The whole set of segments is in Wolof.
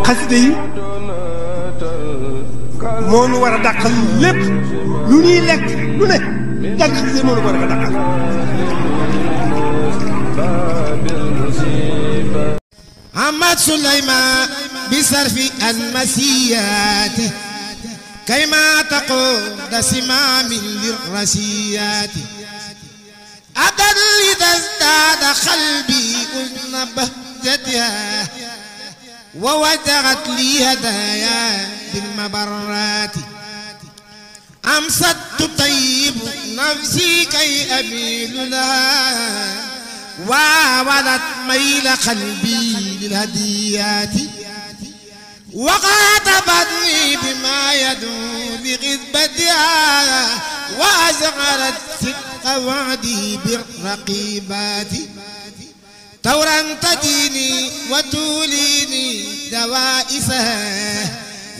xasida yi moo nu war a dàqal lépp lu ñuy lekk lu ne jàng xasida moo nu war a dàqal. Ahmad Souleymane bi sarfi al masiyati kayma taqud simamin lirrasiyati adan litasdada qalbi uzna bahjatiha ووجهت لي هدايا بالمبرات أمست تطيب نفسي كي أميل لها وولت ميل قلبي للهديات وخاطبتني بما يدعو لغذبتها وأزغرت صدق وعدي بالرقيبات ثورا تديني وتوليني دوائسها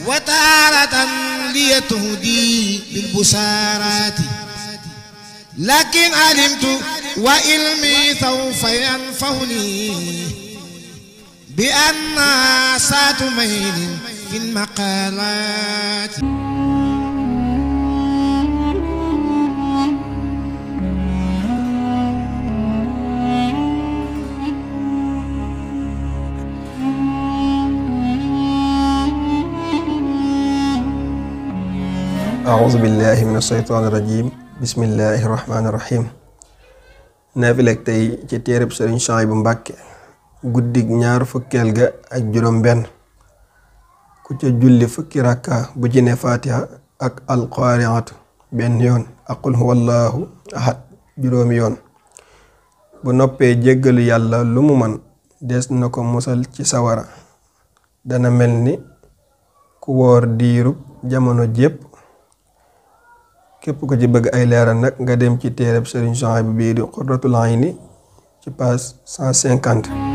وتارة ليتهدي بالبشارات لكن علمت وعلمي سوف ينفعني بأن سات ميل في المقالات. أعوذ بالله من الشيطان الرجيم بسم الله الرحمن الرحيم naafilek tey ci téereb Sëriñ Suhaybu Mbàkke guddig ñaar fukkeel ga ak juróom benn ku ca julli fukki rakka bu ci ne fatiha ak alqaariatu benn yoon ak qul huwallahu ahad juróomi yoon bu noppee jéggalu yàlla lu mu man des na ko musal ci sawara dana mel ni ku woor diirub jamono jépp. képp ko ci bëgg ay leeral nag nga dem ci téereb Sëriñ Suhaybu bii di Qurratul Ayni ci page 150.